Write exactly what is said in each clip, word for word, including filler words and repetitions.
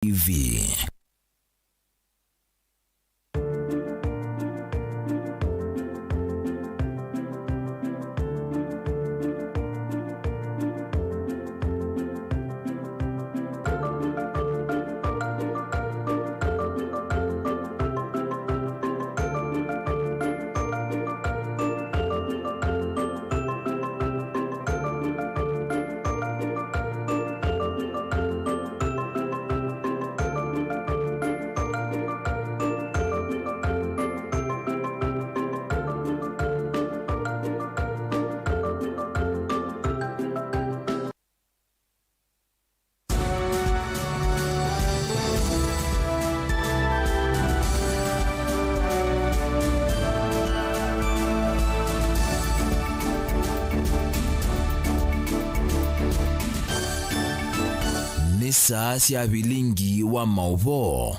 T V. Nĩ saa sya vilingi wa maũvoo.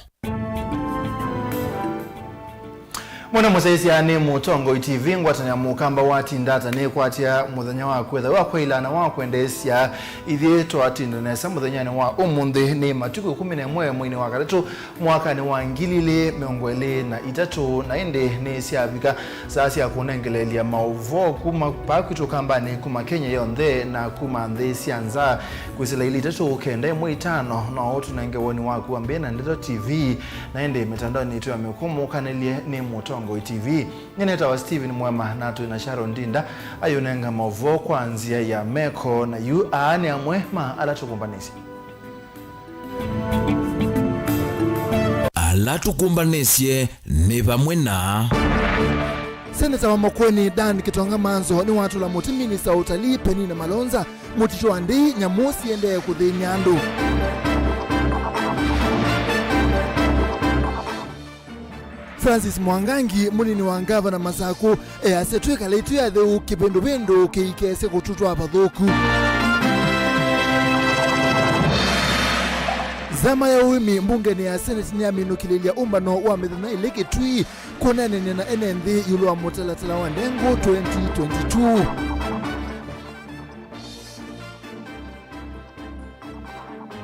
Mwana mũsyaĩĩsya nĩ Mũtongoi T V, ngwatanĩa mũkamba wa Tindata nĩkwatya mũthenya wa kwĩthĩwa kwailana wa kwendeesya. Ithyĩ twatinda nesa mũthenyanĩ wa ũmũnthĩ, nĩ matukũ ĩkũmi na ĩmwe mweinĩ wa katatũ mwakanĩ wa ngili ilĩ mĩongo ĩlĩ na itatũ, na ĩndĩ nĩ syavika saa sya kũnengeleelya maũvoo kuma paa kwitũ kambanĩ, kuma Kenya yonthe na kuma nthĩ sya nza. Kwĩsĩla ilĩ itatũ kenda ĩmwe itano, no ũtũnenge woni waku wa mbee na Ndeto T V, na ĩndĩ mĩtandaonĩ yitũ ya mĩkũmũkanĩlye nĩ Mũtongoi T V. Nyie nĩtawa Steven Mwema, na twĩ na Sharon Ndinda ayũnenga maũvoo kwa nzĩa ya meko, na yu aa nĩ amwe ma ala tũkũmbanĩsye. Ala tũkũmbanĩsye nĩ vamwe na Seneta wa Makueni Dan Kitonga Manzo nĩwatũla mũtĩ minista wa ũtalii Penina Malonza mũtitũ wa Ndei, nyamũ siendee kũthĩny'a andũ. Francis Mwangangi, mũnini wa ngavana Masaku, easya twĩkalei twĩ atheu, kĩvĩndũvĩndũ kĩikese kũtũtwa vathũku. Nzama ya ũĩmi mbungeni ya Senate nĩyaminũkĩlĩlya ũmbano wa mĩthenya ĩlĩ Kitui kũneenany'a na ene nthĩ ĩũlũ wa mũtalatala wa ndengũ twenty twenty-two.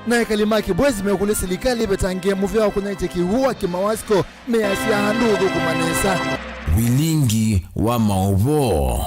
Na ekali ma Kibwezi mekũlya silikalĩ ĩvetangĩe mũvea wa kũnyaĩĩkya kĩw'ũ wa kĩmawasco, measya ndũũthũkũma nesa. Vilingi wa maũvoo.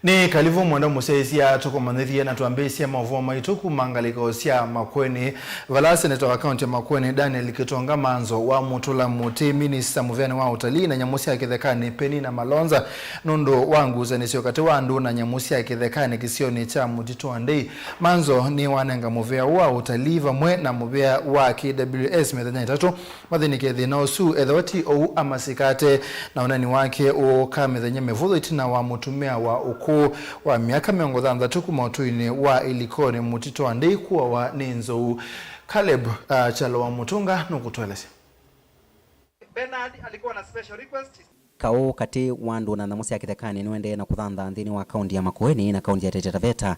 Nĩ kalivu mwenda mũsyaĩĩsya, tũkũmanyĩthye na twambĩĩsye maũvoo maitũ kuma ngalĩko sya Makueni, vala seneta wa kaunti ya Makueni Daniel Kitonga Manzo wamũtũla mũtĩ minista mũveanĩ wa ũtalii na nyamũ sya kĩthekanĩ Penina Malonza nũndũ wa ngusanĩsyo katĩ wa andũ na nyamũ sya kĩthekanĩ kĩsionĩ kya mũtitũ wa Ndei. Manzo nĩwanenga mũvea ũũ wa ũtalii vamwe na mũvea wa K W S mĩthenya ĩtatũ mathĩnĩke thĩna ũsu, ethĩwa ti ũu amasikate. Na ũneeni wake ũũka mĩthenya mĩvũthũ ĩtina wa mũtumĩa wa ũkũũ wa myaka mĩongo thanthatũ kuma ũtũinĩ wa Ilikoni mũtitũ wa Ndei kũawa nĩ nzou. Caleb, uh, Kyalo wa Mũtũnga nũkũtũelesya. Bernard alikuwa na special request. Kaũ katĩ wa andũ na nyamũ sya kĩthekanĩ nĩũendee na kũthanthaa nthĩnĩ wa kaunti ya Makueni na kaunti ya Taita Taveta.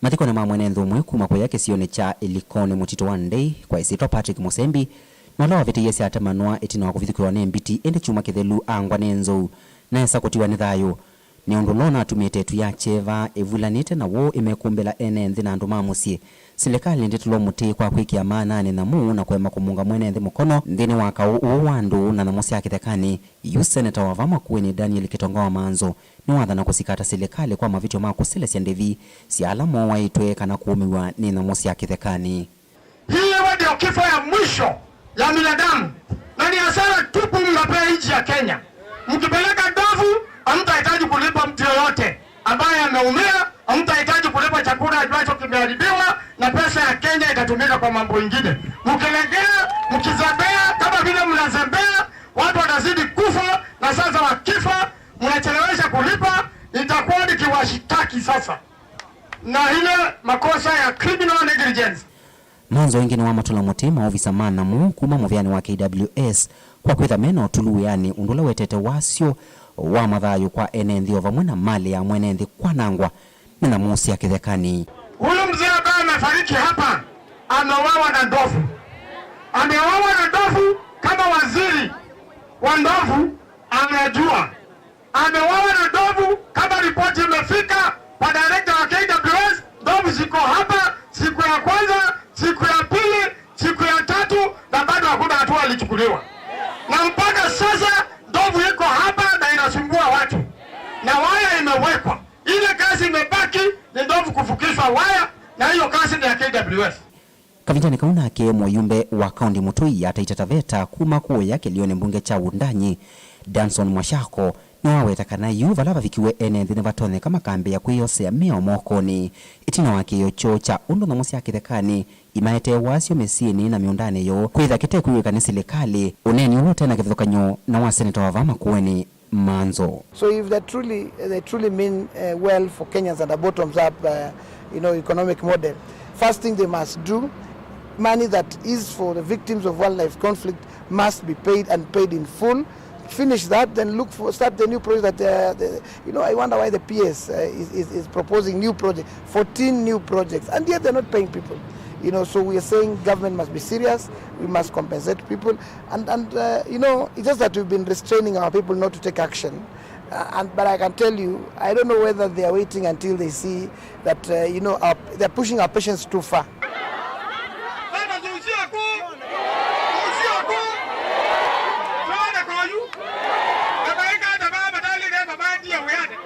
Mathikonĩ ma mwene nthĩ ũmwe kuma kũya kĩsionĩ kya Ilikoni mũtitũ wa Ndei kwa ĩsyĩtwa Patrick Mũsembi, na ũla wavĩtĩie syatemanwa ĩtina wa kũvithũkĩwa nĩ mbiti, ĩndĩ kyumwa kĩthelu angwa nĩ nzou na esa kũtiwa nĩ thayũ. Nĩ ũndũ ũla ũnatumĩte ĩtu ya kyeva ĩvulanĩte na woo ĩmekũmbĩla ene nthĩ na andũ ma mũsyĩ. Silikalĩ ndĩtũlwa mũtĩ kwa kwĩkĩa maananĩ nyamũ na kũema kũmũnga mwene nthĩ mũkono nthĩnĩ wa kaũ ũũ wa andũ na nyamũ sya kĩthekanĩ. Yu seneta wa vaa Makueni Daniel Kitonga wa Manzo nĩwathana kũsikata silikalĩ kwa mavĩtyo ma kũselesya ndĩvi sya ala mooaĩtwe kana kũũmĩw'a nĩ nyamũ sya kĩthekanĩ. Hii wewe ndio kifo ya mwisho ya binadamu, na ni hasara tupu mnapea nchi ya Kenya. Mkipeleka ndovu, hamtahitaji kulipa mtu yoyote ambaye ameumia, hamtahitaji kulipa chakula ambacho kimeharibiwa, na pesa ya Kenya itatumika kwa mambo ingine. Mkilegea, mkizembea kama vile mnazembea, watu watazidi kufa, na sasa wakifa, mnachelewesha kulipa, nitakuwa nikiwashitaki sasa na ile makosa ya criminal negligence. Manzo ĩngĩ nĩwamatũla mũtĩ maovisa ma nyamũ kuma mũveanĩ wa K W S kwa kwĩtha me na ũtulu wĩanĩ, ũndũ ũla wetete wasyo wa mathayũ kwa ene nthĩ o vamwe na malĩ ya mwene nthĩ kwanangwa nĩ nyamũ sya kĩthekanĩ. Huyu mzee ambaye amefariki hapa ameuawa na ndovu. Ameuawa na ndovu kama waziri wa ndovu anajua. Ameuawa na ndovu kama ripoti imefika kwa director wa K W S. Ndovu ziko hapa, siku ya kwanza Kuliwa. Na mpaka sasa ndovu iko hapa na inasumbua watu. Na waya imewekwa. Ile kazi imebaki ni ndovu kufukishwa waya, na hiyo kazi ni ya K W S. Kavindanĩ kau nake, mũyumbe wa kaũnti Mũtũi ya Taita Taveta kuma kũya kĩlĩonĩ mbunge kya Wundanyi, Danson Mwashako, nĩwaweta kana yu vala vavikiwe ene nthĩ nĩvatonyeka makambĩĩa kwĩyosea mĩao mokonĩ. Ĩtina wa kĩĩo kyoo kya ũndũ nyamũ sya kĩthekanĩ imaetee wasyo mĩsyĩnĩ na mĩũndanĩ yoo kwĩtha kĩtekwĩw'ĩka nĩ silikalĩ, ũneeni ũla ũte na kĩvathũkany'o na wa seneta wa vaa Makueni, Manzo. So if they truly, they truly mean, uh, well for Kenyans and a bottoms up, uh, you know, economic model, first thing they must do, money that is for the victims of wildlife conflict must be paid and paid in full. Finish that, then look for, start the new project that, uh, the, you know, I wonder why the P S, uh, is, is, is proposing new project, fourteen new projects, and yet they're not paying people. You know, so we are saying government must be serious. We must compensate people. And, and, uh, you know, it's just that we've been restraining our people not to take action. Uh, and, but I can tell you, I don't know whether they are waiting until they see that, uh, you know, our, they're pushing our patience too far. Sasa tuusie kũ, tuusie kũ, tuone koyu, na maika ata baba tali ne baba ndiye wĩanĩ.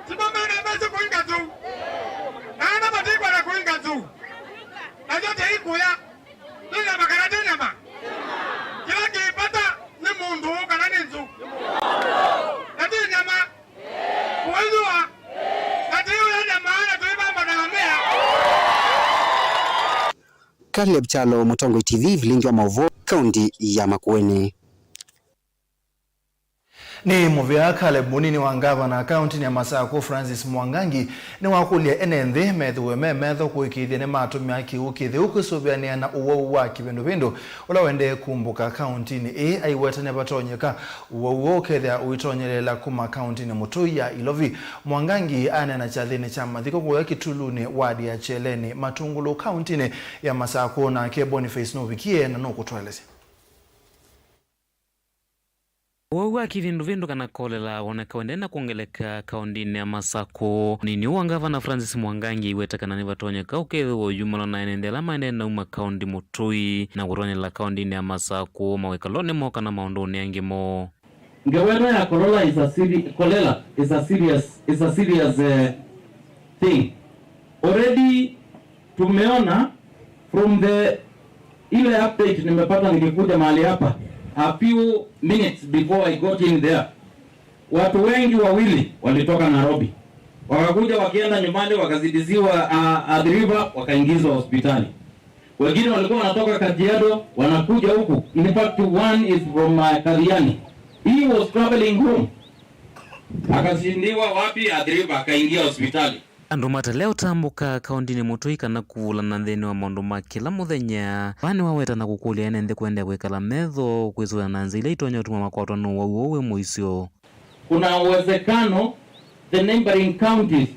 Sibomana basi kuinga tu. Na ana matikwa na kuinga tu. Na yote ikuya. Nĩ nyama kana ti nyama? Kĩla kĩ vata nĩ mũndũ kana nĩ nzou? Na ti nyama. Kũĩthĩwa na tĩũya nyama na twĩvamba na amea. Caleb Kyalo, Mũtongoi T V, vilingi wa maũvoo, kaunti ya Makueni. Nĩ mũvea Caleb, mũnini wa ngavana kaũntinĩ ya Masakũ Francis Mwangangi nĩwakũlya ene nthĩ methĩwe me metho kũĩkĩĩthya nĩmatũmĩa kĩw'ũ kĩtheu kwĩsũvĩanĩa na ũwau wa kĩvĩndũvĩndũ ũla ũendee kumbũka kaũntinĩ ĩĩ. Aiweta nĩvatonyeka ũwau ũũ ũkethĩa ũitonyeleela kuma kaũntinĩ mũtũi ya Ilovi. Mwangangi aneena kyathĩnĩ kya mathiko kũya Kitulunĩ, wadi ya Kyeleni, Matungulu, kaũntinĩ ya Masakũ, nake Boniface nũvikie na nũkũtũelesya. Ũwau wa kĩvĩndũvĩndũ kana kolera woneka ũendee na kwongeleka kaũntinĩ ya Masakũ. Mũnini wa ngavana Francis Mwangangi aiweta kana nĩvatonyeka ũkethĩwa ũyumalo na ene nthĩ ala maendee nauma kaũnti mũtũi na kũtonyela kaũntinĩ ya Masakũ mawĩkalonĩ moo kana maũndũnĩ angĩ moo. Ngewa ĩno ya cholera is a seri-, cholera is a serious, is a serious, eh, thing. Already tumeona from the, ile update nimepata nikikuja mahali hapa, a few minutes before I got in there, watu wengi wawili walitoka Nairobi, wakakuja wakienda nyumbani, wakazidiziwa, uh, Athi River, wakaingizwa hospitali. Wengine walikuwa wanatoka Kajiado, wanakuja huku. In fact, one is from, uh, Kathiani. He was traveling home. Akashindiwa wapi, Athi River, akaingia hospitali. Andũ matelea ũtambũka kaũntinĩ mũtũi kana kuvulana nthĩnĩ wa maũndũ ma kĩla mũthenya. Vaa nĩwaweta na kũkũlya ene nthĩ kũendeea kwĩkala metho kwĩsũvĩana na nzĩa ila itonya ũtuma makwatwa nĩ ũwau ũũ wĩ mũisyo. Kuna uwezekano the neighboring counties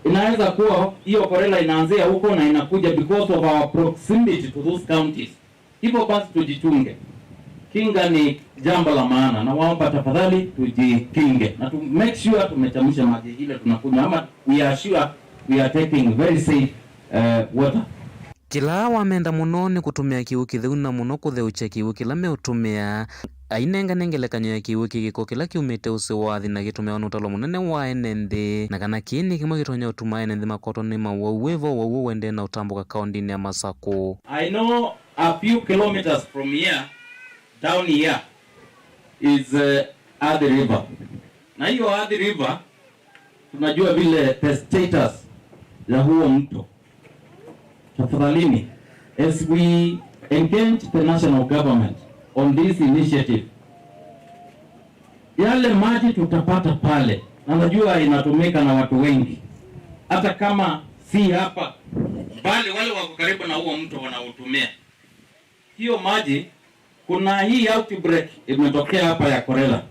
inaweza kuwa hiyo cholera inaanzia huko na inakuja because of our proximity to those counties. Hivyo basi tujichunge. Kinga ni jambo la maana. Nawaomba tafadhali tujikinge na to make sure tumechemsha maji ile tunakunywa, ama we are sure we are taking very safe, uh, water. Kĩla wamenda mũno nĩ kũtũmĩa kĩw'ũ kĩtheu na mũno kũtheũkya kĩw'ũ kĩla meũtũmĩa. Ainengane ngelekany'o ya kĩw'ũ kĩ gĩko kĩla kyumĩte ũsĩ wa Athi na kĩtũmĩawa nĩ ũtalo mũnene wa ene nthĩ, na kana kĩĩ nĩ kĩmwe kĩtonya ũtuma ene nthĩ makwatwa nĩ mawau wĩvo wau ũendee na ũtambũka kaũntinĩ ya Masakũ. I know a few kilometers from here, down here, is, uh, Athi River. Na hiyo Athi River, tunajua vile the status ya huo mto. Tafadhalini, as we engage the national government on this initiative, yale maji tutapata pale, na najua inatumika na watu wengi, hata kama si hapa, bali wale wako karibu na huo mto wanautumia. Hiyo maji, kuna hii outbreak imetokea hapa ya cholera.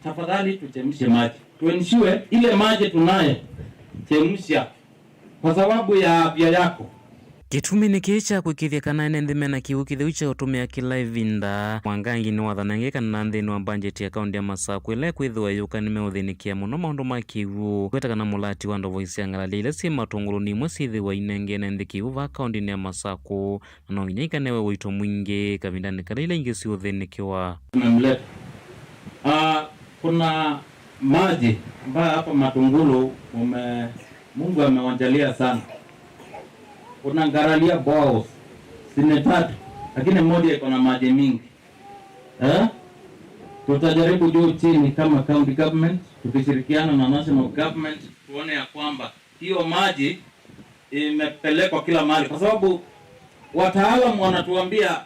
Tafadhali tuchemshe maji. To ensure ile maji tunaye chemsha kwa sababu ya afya yako. Kĩtumi nĩ kĩĩ kya kwĩkĩĩthya kana ene nthĩ mena kĩw'ũ kĩtheu kya ũtũmĩa kĩla ĩvinda. Mwangangi nĩwathanenge kana nthĩnĩ wa mbanjeti ya kaũntĩ ya Masakũ ĩla ĩkwĩthĩwa ĩyũka nĩmeũthĩnĩkĩa mũno maũndũ ma kĩw'ũ. Kweta kana mũlati wa ndovo sya ngalalia ila syĩ Matũngũlũ nĩ imwe syĩthĩwa inengene nthĩ kĩw'ũ vaa kaũntĩnĩ ya Masakũ, na no nginya ikanewe ũito mwingĩ kavindanĩ kala ila ingĩ siũthĩnĩkĩwa. Tumemleta. Ah, kuna maji ambayo hapa Matungulu ume-, Mungu amewajalia sana. Kuna Ngaralia boreholes, si ni tatu, lakini moja iko na maji mingi. Eh? Tutajaribu juu chini kama county government, tukishirikiana na national government, tuone ya kwamba hiyo maji imepelekwa kila mahali, kwa sababu wataalamu wanatuambia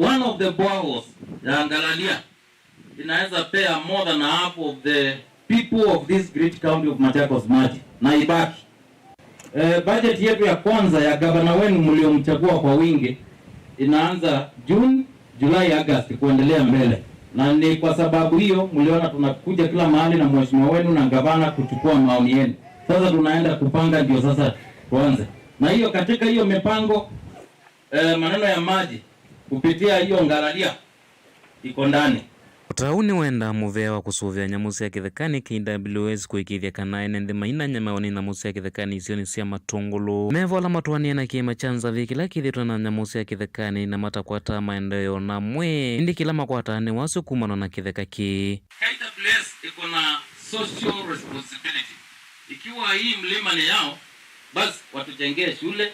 one of the boreholes ya Ngalalia inaweza pea more than half of the people of this great county of Machakos maji na ibaki. Eh, budget yetu ya kwanza ya gavana wenu mliomchagua kwa wingi inaanza June, July, August kuendelea mbele. Na ni kwa sababu hiyo mliona tunakuja kila mahali na mheshimiwa wenu na gavana kuchukua maoni yenu. Sasa tunaenda kupanga ndio sasa tuanze. Na hiyo, katika hiyo mipango, eh, maneno ya maji kupitia hiyo Ngalalia iko ndani. Ũtau nĩwendaa mũvea wa kũsũvĩa nyamũ sya kĩthekanĩ, K W S, kũĩkĩĩthya kana ene nthĩ mainanyamawa nĩ nyamũ sya kĩthekanĩ isionĩ sya Matũngũlũ. Meva ala matũanĩe na kĩĩma kya Nzavĩ kĩla kĩthĩtwe na nyamũ sya kĩthekanĩ na matakwataa maendeeo namwe, ĩndĩ kĩla makwataa nĩ wasyo kumana na kĩtheka kĩĩ. K W S iko na social responsibility. Ikiwa hii mlima ni yao, basi watujengee shule,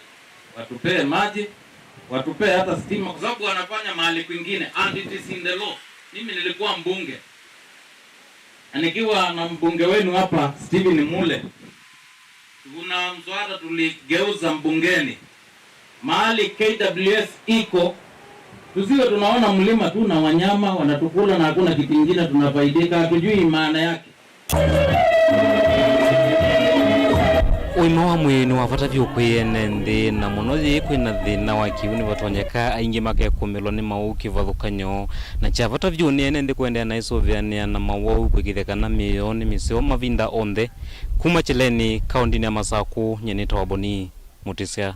watupee maji, watupee hata stima, kwa sababu wanafanya mahali kwingine and it is in the law. Mimi nilikuwa mbunge. Na nikiwa na mbunge wenu hapa, Stephen Mule, kuna mswada tuligeuza mbungeni. Mahali K W S iko, tusiwe tunaona mlima tu na wanyama wanatukula na hakuna kitu kingine tunafaidika, hatujui maana yake. Ũima wa mwĩĩ nĩ wa vata vyũ kwĩ ene nthĩ, na mũno yĩĩ kwĩna thĩna wa kĩw'ũ nĩvatonyeka aingĩ makekũmĩlwa nĩ maũũ kĩvathũkany'o. Na kya vata vyũ nĩ ene nthĩ kũendeea na ĩsũvĩanĩa na mawau kwĩkĩĩthya kana mĩĩ yoo nĩ mĩseo mavinda onthe. Kuma Kyeleni, kaũntĩnĩ ya Masakũ, nyie nĩtawa Boni Mũtĩsya.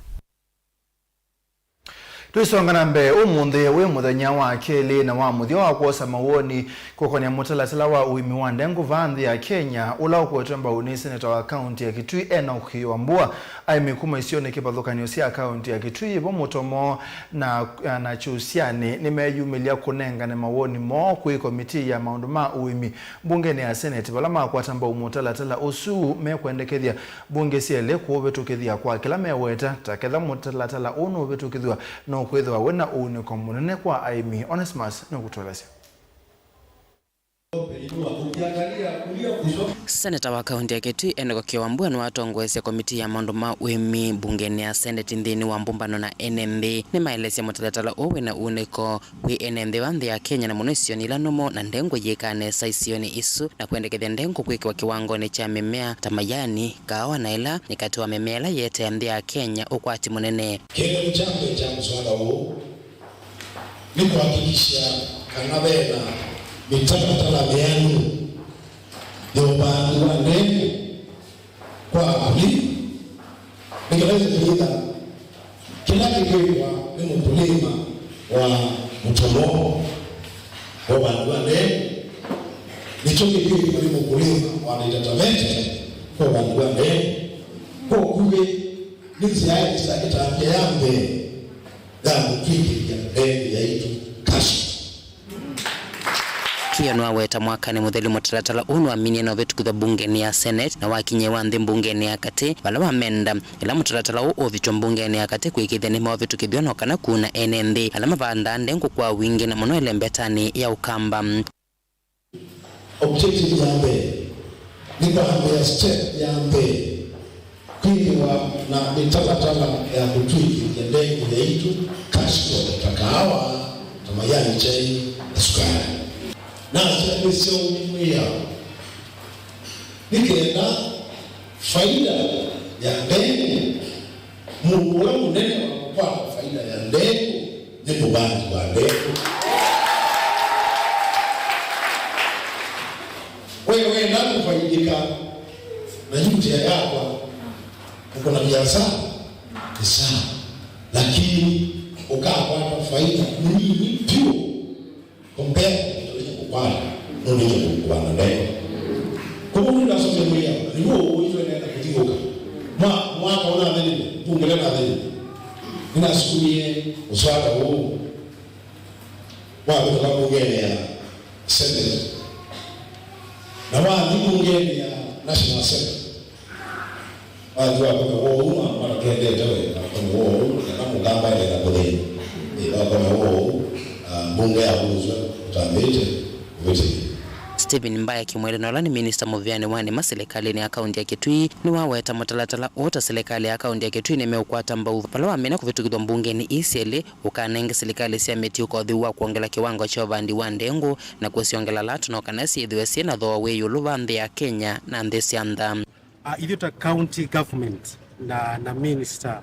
Twĩsonga na mbee, ũmũnthĩ wĩ mũthenya wa kelĩ na wa mũthya wa kwosa mawoni kũkonĩa mũtalatala wa ũĩmi wa ndengũ vaa nthĩ ya Kenya, ũla ũkwetwe mbau nĩ seneta wa kaũntĩ ya Kitui, Enock Wambua. Aĩmi kuma isionĩ kĩvathũkany'o sya kaũntĩ ya Kitui, vo Mũtomo na, na Kyũsyanĩ, nĩmeyumĩlya kũnengane mawoni moo kwĩ komitii ya maũndũ ma ũĩmi mbungenĩ ya Senate, vala makwata mbau mũtalatala ũsu mekwendekethya mbunge syelĩ kũũvĩtũkĩthya kwa kĩla meweta ta ketha mũtalatala ũũ nũũvĩtũkĩthw'a, nũkwĩthĩwa wĩ na ũunĩko mũnene kwa aĩmi. Onesmus nũkũtũelesya. Seneta wa kaũntĩ ya Kitui, Enock Wambua, nĩwatongoesye komitii ya maũndũ ma ũĩmi mbungenĩ ya Senate nthĩnĩ wa mbũmbano na ene nthĩ. Nĩmaelesya mũtalatala ũũ wĩ na ũunĩko kwĩ ene nthĩ va nthĩ ya Kenya, na mũno isionĩ ila nũmũ na ndengũ yĩkaa nesa isionĩ isu, na kwendekethya ndengũ kwĩkĩwa kĩwangonĩ kya mĩmea ta mayani, kaawa, na ĩla nĩ katĩ wa mĩmea ĩla ĩeteea nthĩ ya Kenya ũkwati mũnene. Kĩndũ kya mbee kya mũswada ũũ nĩ kũhakikisha kana ve na mĩtalatala mĩanu ya ũvandi wa ndengũ kwa akulima, nĩ kenda ĩse kũyĩtha kĩla kĩkwĩkwa nĩ mũkulima wa Mũtomo kwa ũvandi wa ndengũ, nĩkyo kĩkwĩkwa nĩ mũkulima wa Taita Taveta kwa ũvandi wa ndengũ. Kwa ũkuvĩ, nĩ nzĩa ya ĩtambya ya mbee ya kũtw'ĩkĩthya ndengũ yaitũ cash crop. Kĩyo nĩwaweta mwakanĩ mũthelu mũtalatala ũũ nĩwaminie na ũvĩtũkĩthw'a mbungenĩ ya Senate na wakinyĩĩwa nthĩ mbungenĩ ya katĩ, vala wamenda ĩla mũtalatala ũũ ũvĩtw'e mbungenĩ ya katĩ kwĩkĩĩthya nĩmeũvĩtũkĩthw'a no kana kuna ene nthĩ ala mavandaa ndengũ kwa wingĩ na mũno ĩlembetanĩ ya Ũkamba. Objective ya mbee nĩ kwambĩa step ya mbee kwĩthĩwa na mĩtalatala ya kũtw'ĩkĩthya ndengũ yaitũ cash crop ta kaawa, ta majani chai, na sukari. Nasya nĩsyaumwĩa nĩ kenda faida ya ndengũ, mũndũ ũla mũnene wa kũkwata faida ya ndengũ nĩ mũvandi wa ndengũ. We wenda kũvaidĩka na yutia yakwa, ũkona viasa nĩ sawa. Lakini ũkakwata faida nini vyũ compare na kĩndũ kĩu kũkwata nũndũ nĩ kũkũana ndeko. Kwoou nĩndasomie mwĩao, na nĩw'o ũĩ twendeenda kũthiũũka. Mwa-, mwaka ũnathĩnĩte, mbunge ĩla nathĩnĩte, nĩnasukumie mũswada ũũ wavĩtũka mbungenĩ ya Senate, na wathi mbungenĩ ya National Assembly. Wathi wakomew'a ũu, matatwendete we, wakomew'a ũu, kana mũkamba enda kũthĩna. Ĩ, wakomew'a ũu, ah, mbunge ya Vunzwe ũtambĩte kũvĩtĩka. Stephen Mbaya Kimwende, na ũla nĩ minista mũvĩanĩ wa nĩma silikalĩnĩ ya kaunti ya Kitui, nĩwaweta mũtalatala ũũ ta silikalĩ ya kaunti ya Kitui nĩmeũkwata mbau vala wamina kũvĩtũkĩthw'a mbungenĩ ii syelĩ ũkanenge silikalĩ sya mĩtĩ ũkothi wa kwongela kĩwango kya ũvandi wa ndengũ na kũsyongela latũ no kana syĩthĩwe syĩ na thooa wĩ ĩũlũ va nthĩ ya Kenya na nthĩ sya nza. Ah, ithyĩ ta county government na, na minister,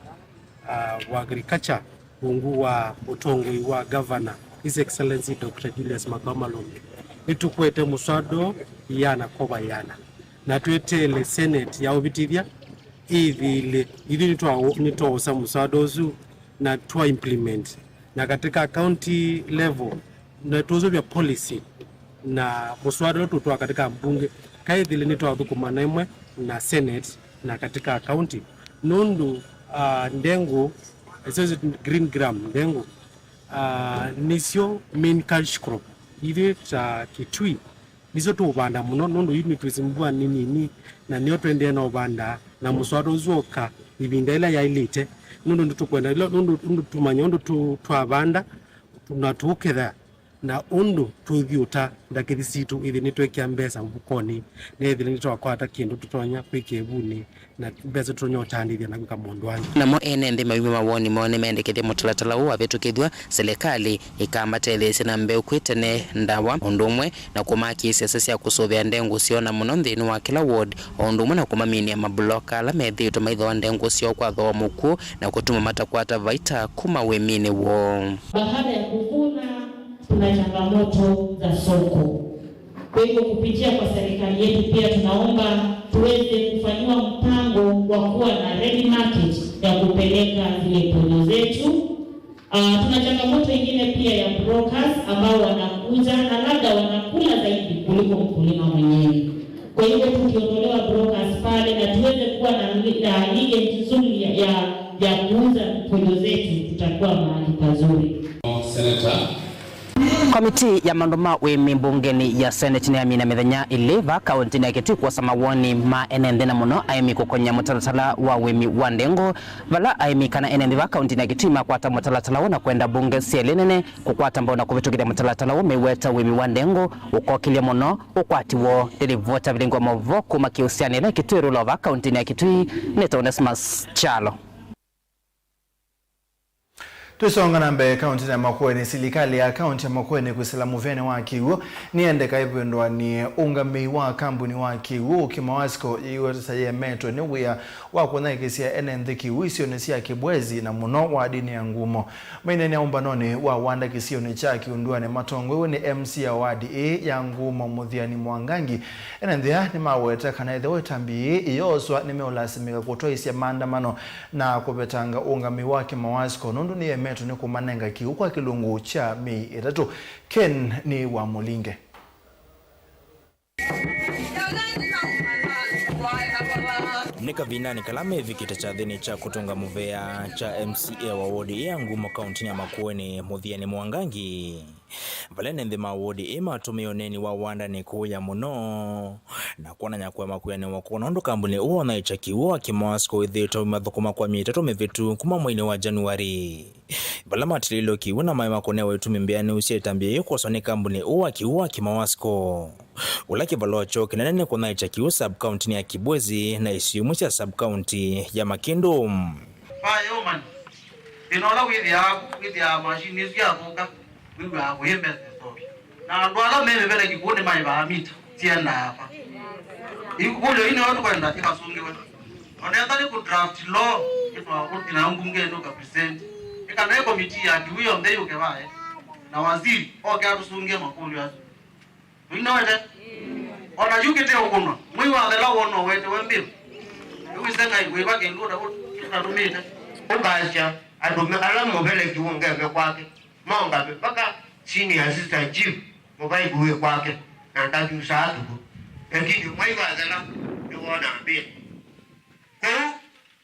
ah, wa agriculture, ungu wa ũtongoi wa governor, His Excellency Doctor Julius Makau Malombe, nĩtũkwete mũswada ũũ ĩana kwa ĩana, na tweteele Senate ya ũvĩtĩthya ĩthĩĩle. Ithyĩ nĩtwa-, nĩtwaosa mũswada ũsu na twa implement. Na katika county level, na tũũsũvya policy na mũswada ũla tũtwaa katika mbunge, kaĩthĩle nĩtwathũkũma na ĩmwe na Senate na katika county. Nũndũ, ah, ndengũ, especially green gram, ndengũ, ah, nĩsyo main cash crop. Ithyĩ ta Kitui, nĩsyo tũũvanda mũno, nũndũ yu nĩtwĩsĩ mbua nĩ nini, na nĩyo tũendee na ũvanda, na mũswada ũsu ũka ĩvinda ĩla yaĩlĩte, nũndũ nĩtũkwenda, ĩla, nũndũ, nũndũ tũmanya ũndũ tũ-, twavanda, na tũketha, na ũndũ tũthiũta ndakĩthi sitũ, ĩthĩ nĩtwekĩa mbesa mvukonĩ, na ĩthĩ nĩtwakwata kĩndũ tũtonya kwĩkĩa ĩvunĩ, na mbesa tũtonya ũtandĩthya na kwĩka maũndũ angĩ. Namo ene nthĩ mayumya mawoni moo nĩmendekethya mũtalatala ũũ wavĩtũkĩthw'a, silikalĩ ĩkamatetheesya na mbeũ kwĩ tene, ndawa, ũndũ ũmwe na kũmakĩĩsya sya kũsũvĩa ndengũ syoo, na mũno nthĩnĩ wa kĩla ward, o ũndũ ũmwe na kũmaminĩa mabuloka ala methĩĩtwe maithooa ndengũ syoo kwa thooa mũkw'ũ na kũtuma matakwata vaita kuma wĩminĩ woo. Baada ya kuvuna, kuna changamoto za soko. Kwa hivyo, kupitia kwa serikali yetu pia tunaomba tuweze kufanyiwa mpango wa kuwa na ready market ya kupeleka zile pojo zetu. Ah, tuna changamoto ingine pia ya brokers ambao wanakuja na labda wanakula zaidi kuliko mkulima mwenyewe. Kwa hivyo, tukiondolewa brokers pale na tuweze kuwa na li-, na license nzuri ya, ya, ya kuuza pojo zetu, tutakuwa mahali pazuri. Senator. Komitii ya maũndũ ma ũĩmi mbungenĩ ya Senate nĩyamina mĩthenya ĩlĩ va kauntinĩ ya Kitui kwosa mawoni ma ene nthĩ, na mũno aĩmi kũkony'a mũtalatala wa ũĩmi wa ndengũ, vala aĩmi kana ene nthĩ va kauntinĩ ya Kitui makwata mũtalatala ũũ na kwenda mbunge syelĩ nene kũkwata mbau na kũvĩtũkĩthya mũtalatala ũũ meweta ũĩmi wa ndengũ ũkokĩlya mũno ũkwati woo. Nĩ livoti ya Vilingwa Maũvoo kuma kĩũsyanĩ ĩla Kitui rũla va kauntinĩ ya Kitui. Nĩtawa Onesmus Kyalo. Twĩsonga na mbee kauntinĩ ya Makueni, silikalĩ ya kaunti ya Makueni kwĩsĩla mũvĩanĩ wa kĩw'ũ nĩyendeka ĩvĩndũanĩe ũngamĩi wa kambuni wa kĩw'ũ Kimawasco yĩweta ta yemetwe nĩ wĩa wa kũnyaĩĩkĩsya ene nthĩ kĩw'ũ isionĩ sya Kibwezi na mũno wadinĩ ya Ngumo. Maineenea ũmbanonĩ wa wanda kĩsionĩ kya Kiunduani matongoew'e nĩ M C a wadi ĩĩ ya Ngumo Mũthiani Mwangangi, ene nthĩ aa nĩmaweta kana ethĩwa ĩtambya yĩĩ ĩyooswa nĩmeũlasimĩka kũtwaĩĩsya maandamano na kũvetanga ũngamĩi wa Kimawasco nũndũ nĩyemetwe nĩ kũmanenga kĩw'ũ kwa kĩlungu kya myei ĩtatũ. Ken nĩ wa Mũlinge. Nĩ kavindanĩ kala mevikĩte kyathĩnĩ kya kũtũnga mũvea kya M C A wa wodi ya Ngumo kauntinĩ ya Makueni, Mũthiani Mwangangi, vala ene nthĩ ma wodi ĩĩ matũmĩe ũneeni wa wandanĩ kũũya mũno na kwonany'a kũema kwĩanĩwa kwoo nũndũ kambuni ũũ wa ũnyaĩĩkya kĩw'ũ wa Kimawasco wĩthĩĩtwe ũimathũkũma kwa myei ĩtatũ mĩvĩtu kuma mweinĩ wa January. Vala matilĩlwe kĩw'ũ na maema kũnewa itumi mbĩanĩu sya ĩtambya yĩĩ kwoswa nĩ kambuni ũũ wa kĩw'ũ wa Kimawasco, ũla kĩvalũa kyoo kĩnene nĩ kũnyaĩĩkya kĩw'ũ sub-county-nĩ ya Kibwezi na isio imwe sya sub-county ya Makĩndũ. Vaya ũmani, thĩna ũla wĩthĩaa ku, wĩthĩaa mashini ĩsu yathũka, wĩw'aa kũyĩ mbesa ĩsoo. Na andũ ala me mĩvele kĩkũũ nĩmaĩvaa mita syendaa va. Ĩkũlyo ii nĩyo tũkwenda ĩkasũngĩwe. O na ethwa nĩ kũ draft law, ĩtwawa kũthi nayo mbungenĩ ũka present. Nĩ kana ĩ committee ya kĩw'ũ yonthe yũke vae na waziri oke atũsũngĩe makũlyo asu. Tũinowete? O na yu kĩte ũkũnwa, mwei wathela wona ũwetewe mbĩo. Ĩwĩse Ngai wĩva kĩndũ ũta-, ũtatũmĩte. Ũkasya, Andũ me-, ala mũveleki ũngeme kwake, maũngame mpaka senior assistant chief, mũvaivu wĩ kwake, na ndakyusaa thuku. Lakini mwai wathela, nĩwona mbĩa. Kũu,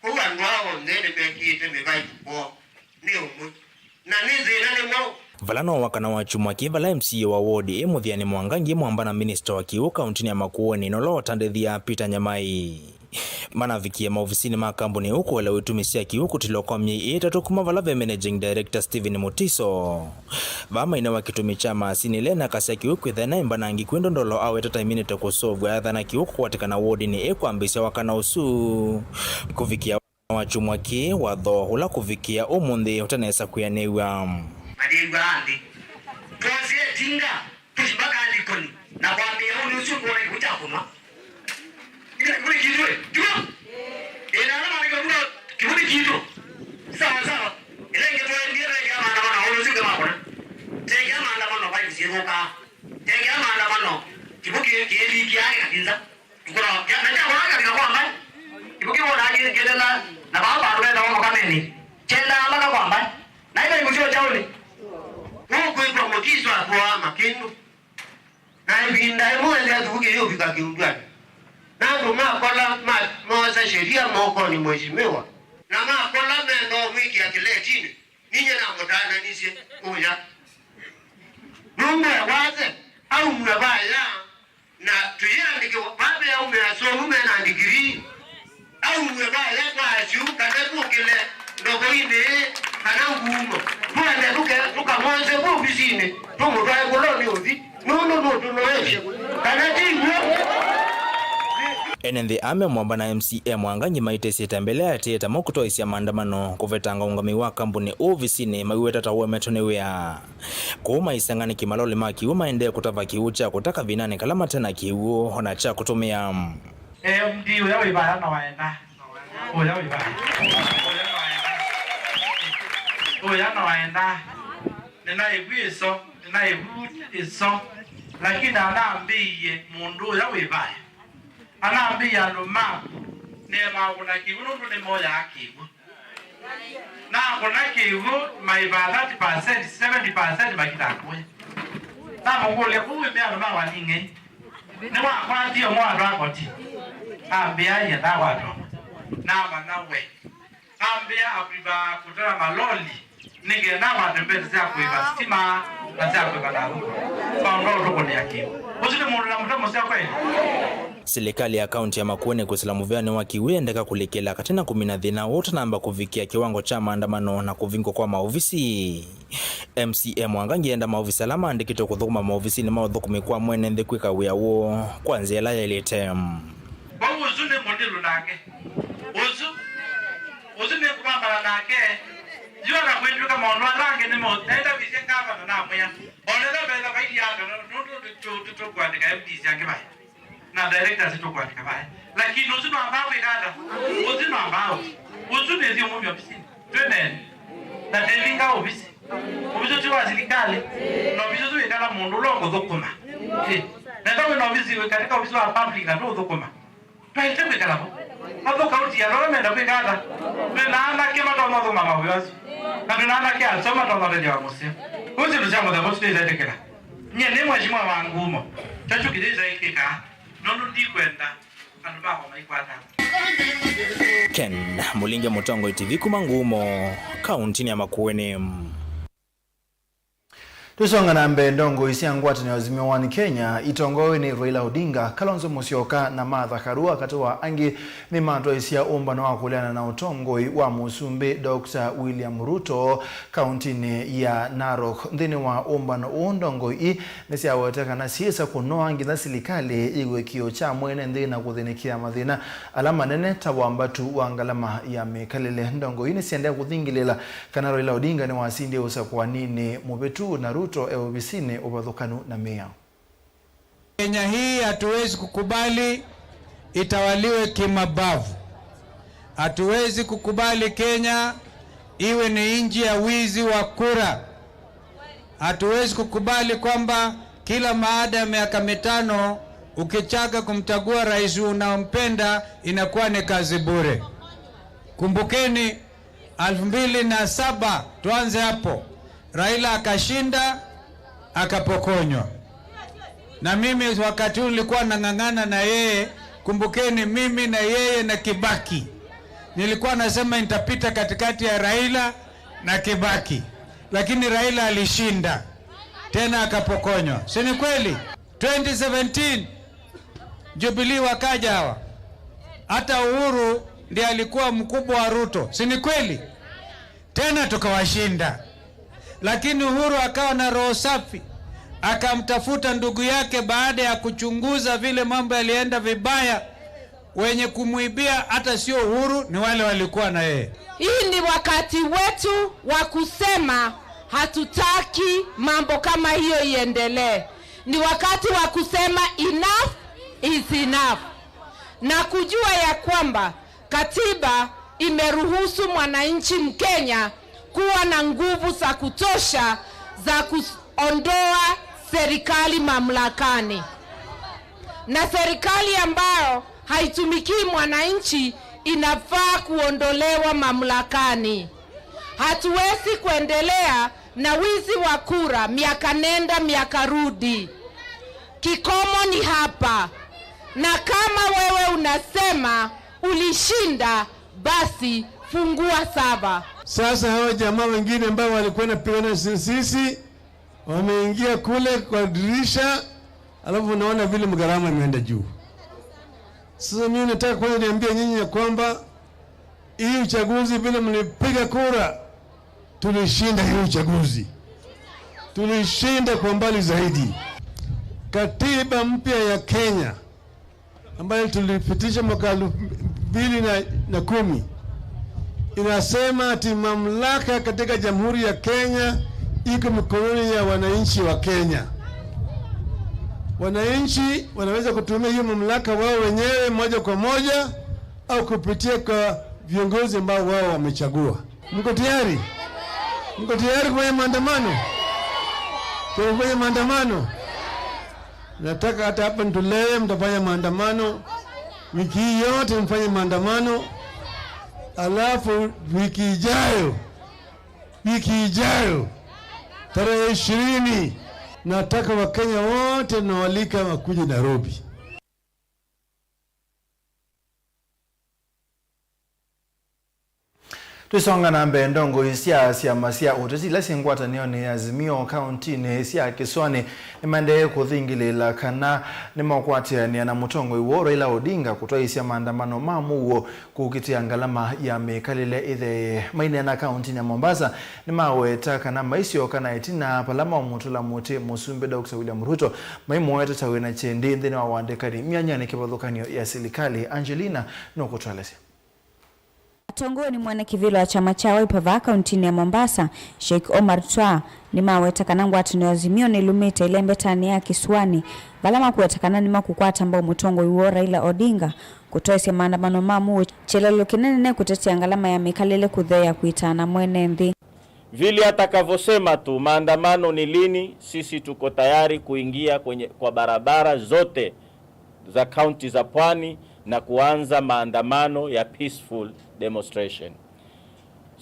kũu andũ aa onthe nĩmekĩĩte mĩvaivu kwoo, nĩ ũmwe. Na nĩ thĩna nĩ mwaũ? Vala no wakana wa kyumwa kĩĩ vala M C A wa ward ĩ Mũthĩanĩ Mwangangi Mwamba na minista wa kĩw'ũ kauntinĩ ya Makueni, nola ũtandĩthya Peter Nyamai, manavikie maovisinĩ ma kambuni ũũ kũelewa itumi sya kĩw'ũ kũtilwa kwa myei ĩtatũ kuma vala ve managing director Stephen Mutiso. Vaa mainewa kĩtumi kya maasini ĩla ĩnakasya kĩw'ũ kwĩthĩa na ĩmbanangĩku, ĩndĩ ndolo aweta ta iminĩte kũsovw'a ethana kĩw'ũ kũkwatĩkana wodinĩ ĩkwambĩĩsya wakana ũsu kũvikĩa wa kyumwa kĩĩ, watho ũla kũvikĩa ũmũnthĩ ũtanesa kwĩanĩw'a. Malĩw'a nthĩ. Twosie ĩtinga, tũthi mpaka ndikoni, na kwambĩa ũnĩ ũsu ndwona kĩw'ũ kya kũnwa. Ĩla kĩw'ũ nĩ kitũ, ĩ? Tiw'o? Ĩ, na ala malĩw'a kĩw'ũ nĩ kitũ. Sawa, sawa. Ĩla ĩngĩ twaendie, twaekea maandamano, ũnĩ ũsu ũngĩ makũna. Twaekea maandamano, vaivu syĩthũkaa. Twaekea maandamano, kĩw'ũ kĩ-, kĩĩlikia kĩkakinza. Tukũna, kya, na kyakũna kavika kwa mbaĩ. Kĩw'ũ kĩwona kĩ-, kĩtena, na vaa vandũ vetawa Mũkameni. Kyendaa mpaka kwa mbaĩ. Na ĩno ĩmũsyo kyaũnĩ. Ũkwĩtwa Mũtiso atũaa makĩndũ. Na ĩvinda ĩmwe ethĩa thuku kĩyũvika kĩundwanĩ. Na andũ makola ma-, moosa sheria mokonĩ mheshimiwa. Na makola menda ũmwĩkĩa kĩletinĩ. Ninyie namũtananisye ũya. Nũndũ ewase, aumw'a vaya, na tũyĩandĩkĩwa, vave aume asomu mena ndigirii. Aumw'e vaya kwa asyũ, kana tũkĩle ndokoinĩ, kana ngumo. Twende tũke-, tũkamwonze vu ovisinĩ, tũmũtwae kũlonĩ ũthi, nũndũ nũtũnoesye. Kana ti w'o? Ene nthĩ ame Mwamba na M C A Mwangangi maitĩsĩte mbele ya ĩtĩĩta mokũtwaĩsya maandamano kũvetanga ũngamĩi wa kambuni ũũ ovisinĩ maiweta ta ũemetwe nĩ wĩa. Kũu maiseng'anĩ kĩmaloli ma kĩw'ũ maendee kũtava kĩw'ũ kya kũta kavindanĩ kala mate na kĩw'ũ o na kya kũtũmĩa. M D ũya wĩ vaya no aenda. Ũya wĩ vaya. Ũya no aenda. Ũya no aenda. Nĩnaĩvu ĩso. Nĩnaĩvu ĩso. Lakini anambĩie mũndũ ũya wĩ vaya. Anambĩie andũ maku nĩmaũkũna kĩw'ũ nũndũ nĩmoyaa kĩw'ũ. Nakũna kĩw'ũ, maĩvaa thirty percent, seventy percent makita kũya. Namũkũlya, "Kũu wĩmea andũ ma Waning'ei, nĩwakwatie ũmwe wa andũ a koti?" Ambĩa, "Ĩĩ, ndakwata ũmwe." Namanya we. Ambĩa, "Akwĩva kũtara maloli, nĩ kenda akwate mbesa sya kũĩva sitima na sya kũĩva ndathũkũ." Maũndũ aũtũkũnĩa kĩw'ũ. Ũsu nĩ mũndũ na mũtwe mũseo kweli? Silikalĩ ya kaunti ya Makueni kwĩsĩla mũvĩanĩ wa kĩw'ũ yendeka kũlikĩla katĩ na kũmina thĩna ũũ ũtanamba kũvikĩa kĩwango kya maandamano na kũvingwa kwa maovisi. M C A Mwangangi enda maovisi ala maandĩkĩtwe kũthũkũma maovisinĩ ma ũthũkũmi kwa mwene nthĩ kwĩka wĩa woo kwa nzĩa ĩla yaĩlĩte. Vau ũsu nĩ mũndĩlu nake. Ũsu, ũsu nĩ kũvambana nake. Yu ona kwĩtw'ĩka maũndũ ala angĩ nĩ mo-, naĩtavisye ngavana namwĩa, "Onetha mbesa vaili ata, nũndũ tũ-, tũ-, tũkũandĩka M Ds angĩ vai." Na directors tũkwandĩka vaya. Lakini ũsu no ambaa kwĩka ata? Ũsu no ambaa ũsu. Ũsu nĩthi ũmũmya ovisinĩ. Twĩneni. Na tĩvinga ovisi. Ovisi ũsu wa silikalĩ. Na ovisi ũsu wĩkala mũndũ ũla ũkũthũkũma. Ĩ. Na ĩla wĩ na ovisi, wĩ katika ovisi wa public na ndũũthũkũma. Twaĩte kwĩkala vo. Athũkauti andũ ala menda kwĩka ata? Twĩ na anake matonya ũthũkũma mawĩa asu. Na twĩ na anake aseo matonya ũtethya wa mũseo. Ũsu nĩ sya mũthemba ũsu twĩtetĩkĩla. Nyie nĩ mheshimiwa wa Ngumo. Kyakyo kĩthĩsa ĩkĩkaa, nũndũ ndikwenda andũ makwa maikwata. Ken Mũlinge, Mũtongoi T V kuma Ngumo, kauntinĩ ya Makueni. Tũsonga na mbee, ndongoi sya ngwatanĩo Azimio One Kenya itongoew'e nĩ Raila Odinga, Kalonzo Musyoka na Martha Karua, katĩ wa angĩ, nĩmatwaisye ũmbano wa kũleana na ũtongoi wa Mũsumbĩ Doctor William Ruto kauntinĩ ya Narok. Nthĩnĩ wa ũmbano ũũ, ndongoi ii nĩsyaweta kana syĩsa kũnoa nginya silikalĩ yĩw'e kĩo kya mwene nthĩ na kũthĩnĩkĩa mathĩna ala manene ta wambatu wa ngalama ya mĩkalĩle. Ndongoi ii nĩsyendee kũthingĩlĩĩla kana Raila Odinga nĩwasindie ũsakũaninĩ mũvĩtu na Ruto e ovisinĩ ũvathũkanu na mĩao. Kenya hii hatuwezi kukubali itawaliwe kimabavu. Hatuwezi kukubali Kenya iwe ni nchi ya wizi wa kura. Hatuwezi kukubali kwamba kila baada ya miaka mitano ukitaka kumchagua rais unaompenda inakuwa ni kazi bure. Kumbukeni, Elfu mbili na saba, tuanze hapo. Raila akashinda, akapokonywa. Na mimi wakati huu nilikuwa nang'ang'ana na yeye. Kumbukeni, mimi na yeye na Kibaki. Nilikuwa nasema nitapita katikati ya Raila na Kibaki. Lakini Raila alishinda. Tena akapokonywa. Si ni kweli? Twenty seventeen, Jubilee wakaja hawa. Hata Uhuru ndiye alikuwa mkubwa wa Ruto. Si ni kweli? Tena tukawashinda. Lakini Uhuru akawa na roho safi, akamtafuta ndugu yake baada ya kuchunguza vile mambo yalienda vibaya. Wenye kumwibia hata sio Uhuru, ni wale walikuwa na yeye. Hii ni wakati wetu wa kusema hatutaki mambo kama hiyo iendelee. Ni wakati wa kusema enough is enough, na kujua ya kwamba katiba imeruhusu mwananchi Mkenya kuwa na nguvu za kutosha za kuondoa serikali mamlakani, na serikali ambayo haitumikii mwananchi inafaa kuondolewa mamlakani. Hatuwezi kuendelea na wizi wa kura miaka nenda miaka rudi. Kikomo ni hapa. Na kama wewe unasema ulishinda, basi fungua sava. Sasa hawa jamaa wengine ambao walikuwa wanapigana na sisi wameingia kule kwa dirisha, alafu unaona vile gharama imeenda juu. Sasa mimi nataka kwanza niambie nyinyi ya kwamba hii uchaguzi, vile mlipiga kura, tulishinda hii uchaguzi. Tulishinda kwa mbali zaidi. Katiba mpya ya Kenya ambayo tulipitisha mwaka elfu mbili na kumi inasema ati mamlaka katika Jamhuri ya Kenya iko mikononi ya wananchi wa Kenya. Wananchi wanaweza kutumia hiyo mamlaka wao wenyewe moja kwa moja au kupitia kwa viongozi ambao wao wamechagua. Mko tayari? Mko tayari kufanya maandamano? Tayari kufanya maandamano? Nataka hata hapa Ndulele mtafanya maandamano. Wiki hii yote mfanye maandamano. Alafu wiki ijayo, wiki ijayo, tarehe ishirini, nataka Wakenya wote nawaalika wakuje Nairobi. Tũisonga na mbee, ndongoi sya syama sya ũteti ila syĩ ngwatanĩonĩ ya Azimio kaũntinĩ sya Kĩsũanĩ nĩmaendee kũthingĩlĩĩla kana nĩmeũkwatĩanĩa na mũtongoi woo Raila Odinga kũtwaĩĩsya maandamano ma mũuo kũkitĩa ngalama ya mĩkalĩle ĩtheeye. Maineena kaũntinĩ ya Mombasa, nĩmaweta kana maisyoka na ĩtina vala maũmũtũla mũtĩ Mũsumbĩ Doctor William Ruto, maimũweta ta wĩna kyendi nthĩnĩ wa ũandĩkani myanyani kĩvathũkany'o ya silikalĩ. Angelina nũkũtũelesya. Atongoew'e nĩ mwene kĩvĩla wa kyama kya Wiper vaa kaũntinĩ ya Mombasa, Sheikh Omar Twaa, nĩmaweta kana ngwatanĩo ya Azimio nĩlũmĩte ĩlembetanĩ ya Kĩsũanĩ, vala makũweta kana nĩmakũkwata mbau mũtongoi woo Raila Odinga kũtwaĩsya maandamano ma mũuo kyelelo kĩnene ne kũtetea ngalama ya mĩkalĩle kũtheea kwĩtana mwene nthĩ. Vile atakavyosema tu, maandamano ni lini, sisi tuko tayari kuingia kwenye, kwa barabara zote za kaunti za pwani na kuanza maandamano ya peaceful demonstration.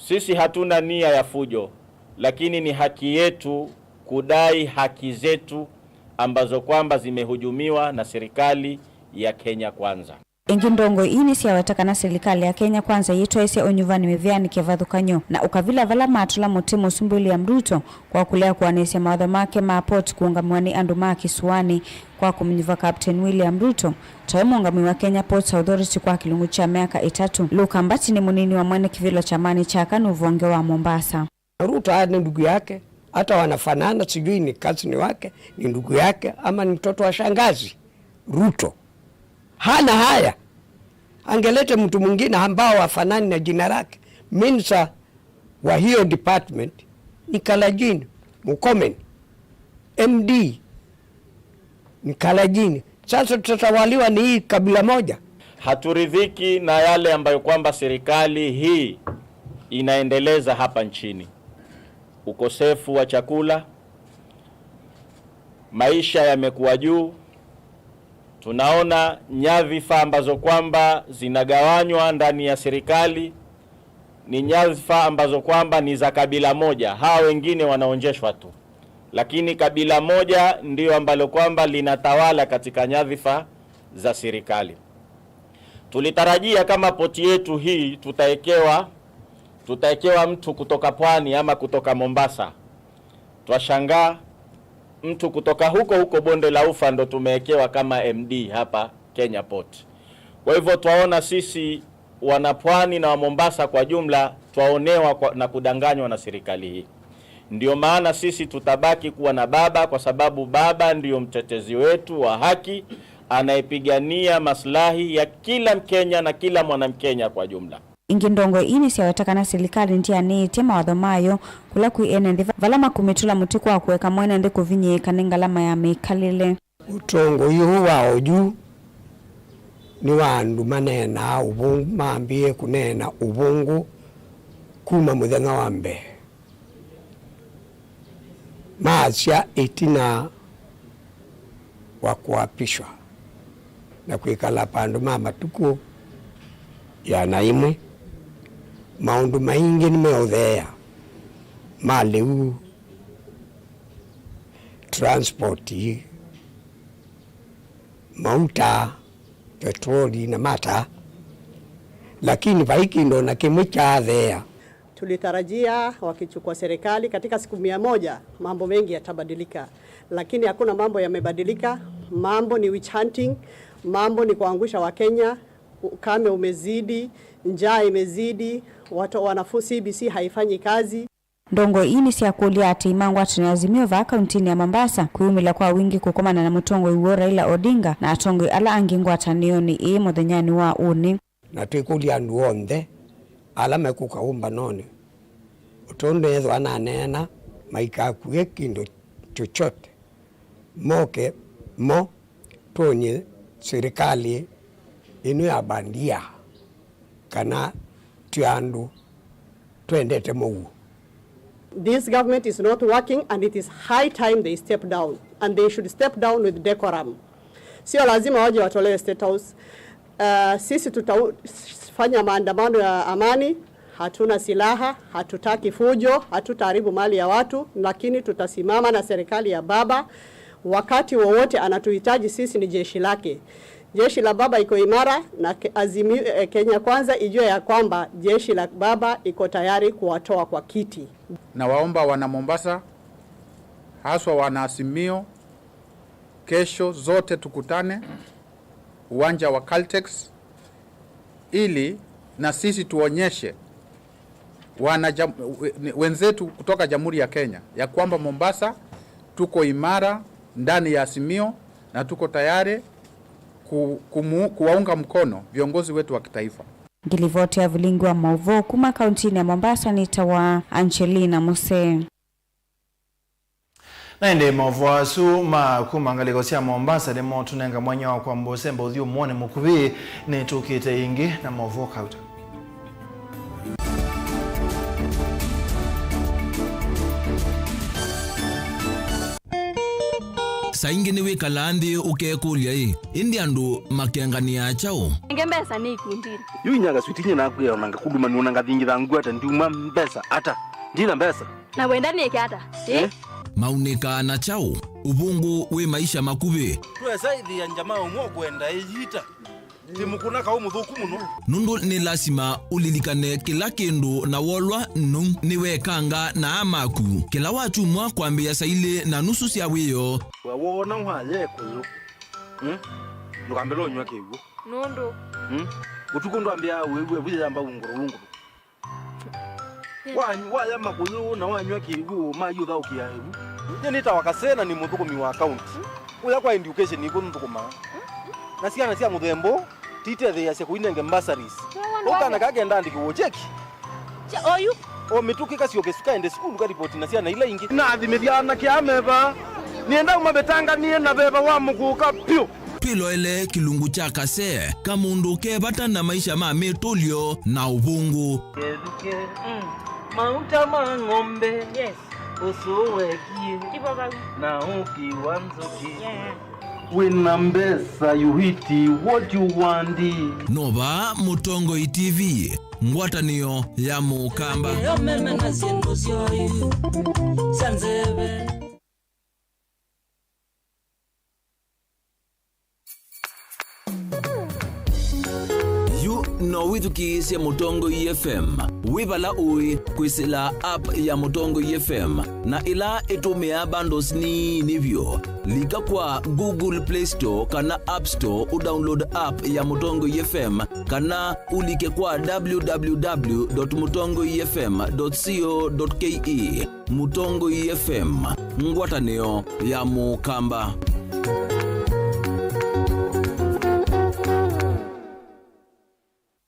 Sisi hatuna nia ya fujo, lakini ni haki yetu kudai haki zetu ambazo kwamba zimehujumiwa na serikali ya Kenya Kwanza. Ĩngĩ, ndongoi ii nĩsyaweta kana silikalĩ ya Kenya Kwanza yĩtwaĩsya ũnyuvani mĩvĩanĩ kĩvathũkany'o na ũkavila vala matũla mũtĩ Mũsumbĩ William Ruto kwa kũlea kũanĩsya mawatho make ma port kũũngamĩwa nĩ andũ ma Kĩsũanĩ kwa kũmũnyuva Captain William Ruto ta we mũũngamĩi wa Kenya Ports Authority kwa kĩlungu kya myaka ĩtatũ. Luka Mbati nĩ mũnini wa mwene kĩvĩla kyamanĩ kya KANU ũvonge wa Mombasa. Ruto haya ni ndugu yake, hata wanafanana, sijui ni cousin wake, ni ndugu yake, ama ni mtoto wa shangazi. Ruto hana haya, angelete mtu mwingine ambao hafanani na jina lake. Minister wa hiyo department ni Kalajini, Murkomen. M D ni Kalajini. Sasa tutatawaliwa ni hii kabila moja? Haturidhiki na yale ambayo kwamba serikali hii inaendeleza hapa nchini. Ukosefu wa chakula, maisha yamekuwa juu. Tunaona nyadhifa ambazo kwamba zinagawanywa ndani ya serikali, Ni nyadhifa ambazo kwamba ni za kabila moja, hawa wengine wanaonjeshwa tu, lakini kabila moja ndio ambalo kwamba linatawala katika nyadhifa za serikali. Tulitarajia kama poti yetu hii tutaekewa, tutaekewa mtu kutoka pwani ama kutoka Mombasa. Twashangaa mtu kutoka huko huko Bonde la Ufa ndo tumeekewa kama M D hapa Kenya Port. Kwa hivyo twaona sisi wanapwani na wa Mombasa kwa jumla twaonewa kwa, na kudanganywa na serikali hii. Ndio maana sisi tutabaki kuwa na baba, kwa sababu baba ndio mtetezi wetu wa haki, anayepigania maslahi ya kila Mkenya na kila mwanamkenya kwa jumla. Ĩngĩ, ndongoi ii nĩsyaweta kana silikalĩ ndĩanĩĩtye mawatho mayo kũla kwĩ ene nthĩ vala makumĩtũla mũtĩ kwa kũeka mwene nthĩ kũvinyĩĩka nĩ ngalama ya mĩkalĩle. Ũtongoi ũũ wa oju nĩ wa andũ maneenaa ũvũngũ, mambĩĩe kũneena ũvũngũ kuma mũthenya wa mbee. Maasya ĩtina wa kũapishwa na kwĩkala vandũ ma matukũ ĩana ĩmwe, maũndũ maingĩ nĩmeũtheea, ma lĩu, transport, mauta, petroli na mata, lakini vai kĩndũ o na kĩmwe kyatheea. Tulitarajia wakichukua serikali katika siku mia moja mambo mengi yatabadilika, lakini hakuna mambo yamebadilika. Mambo ni witch hunting, mambo ni kuangusha Wakenya. Ukame umezidi, njaa imezidi, watu, wanafu-, C B C haifanyi kazi. Ndongoi ii nĩsyakũlya atĩi ma ngwatanĩo ya Azimio vaa kauntinĩ ya Mombasa kwĩyumĩlya kwa wingĩ kũkomana na mũtongoi woo Raila Odinga na atongoi ala angĩ ngwatanĩonĩ ĩĩ mũthenyanĩ wa ũnĩ. Na twĩkũlya andũ onthe ala mekũka ũmbanonĩ, ũtũndũ ethĩwa naneena maikakue kĩndũ chochote, moke mo twony'e silikalĩ ĩno ya bandia kana twĩ andũ twendete mũuo. This government is not working and it is high time they step down, and they should step down with decorum. Sio lazima waje watolewe State House. Uh, sisi tutafanya maandamano ya amani. Hatuna silaha, hatutaki fujo, hatutaharibu mali ya watu, lakini tutasimama na serikali ya baba. Wakati wowote anatuhitaji, sisi ni jeshi lake. Jeshi la baba iko imara na Ke-, Azimio, eh, Kenya Kwanza ijue ya kwamba jeshi la baba iko tayari kuwatoa kwa kiti. Nawaomba wana Mombasa, haswa wana Azimio, kesho zote tukutane uwanja wa Caltex ili na sisi tuonyeshe wana jam-, we-, wenzetu kutoka Jamhuri ya Kenya ya kwamba Mombasa tuko imara ndani ya Azimio na tuko tayari ku-, kumu-, kuwaunga mkono viongozi wetu wa kitaifa. Ngilivoti ya vilingi wa mauvoo kuma kauntinĩ ya Mombasa nĩtawa Angelina Musee. Na ĩndĩ maũvoo asu ma kuma ngalĩko sya Mombasa nĩmo tũnenga mwanya wa kwamba ũsemba ũthyũmũonĩ mũkuvĩ. Nĩtũkĩte ĩngĩ na maũvoo kauta. Saa ingĩ nĩwĩkalaa nthĩ ũkekũlya-ĩ, ĩndĩ andũ makenganĩaa kyaũ? Nenge mbesa nĩ ikundinĩ. Yu inya kaswiti nye nakwĩa ona ngakuluma nĩ ona ngathingitha ngwata ndiuma mbesa ata. Ndina mbesa. Na wenda nĩke ata? Ĩ? Eh? Maunĩkaa na kyaũ? Ũvũngũ wĩ maisha makuvĩ. Twesa ĩthĩa njama ũmwe ũkwenda ĩyita. Ti mũkũna kaũ mũthũku mũno. Nũndũ nĩ lasima ũlilikane kĩla kĩndũ na wolwa nũu nĩwekanga na aa maku. Kĩla watumwa kwambĩĩa saa ilĩ na nusu sya wĩoo. We wona waya ĩkũyũ. Hmm? Ndũkambĩle ũnywa kĩw'ũ. Nũndũ? Hmm? Ũtukũ ndwambĩaa wĩw'e vu yamba ungũrũ ungũrũ. Wa-, waya makũyũ na wanywa kĩw'ũ, mayũthaũkĩa ĩvu. Nyie nĩtawa Kasee na nĩ mũthũkũmi wa kaunti. Kũya kwa education nĩkw'o nthũkũmaa. Na syana sya mũthemba ũũ titetheeasya kũinenge bursaries. Ũkana kaa kenda andĩkĩw'e cheki. Oyu. O mĩtũkĩ kasyoke sukaende sukulu karipoti na syana ila ingĩ. Nathimĩthya anake aa me vaa. Nĩenda ũmavĩtanganie na veva wa mũkũka pyũ. Twĩloele kĩlungu kya Kasee, kamũndũ ke vata na maisha ma mĩtũlyo na ũvũngũ. Kethukĩ, mm, mauta ma ng'ombe, yes, ũsũũ wekie, ivo vau, na ũki wa nzũkĩ. Yeah. Wĩna mbesa, you eat what you want. No vaa Mũtongoi T V, Ngwatanĩo ya Mũkamba. Yo meme na syĩndũ syoo sya nzeve. Yu no wĩthukĩĩsye Mũtongoi F M wĩ vala ũĩ kwĩsĩla app ya Mũtongoi F M, na ĩla ĩtũmĩaa bundles nini vyũ. Lika kwa Google Play Store kana App Store ũdownload app ya Mũtongoi F M, kana ũlike kwa w w w dot mutongoi f m dot co dot k e. Mũtongoi F M, ngwatanĩo ya Mũkamba.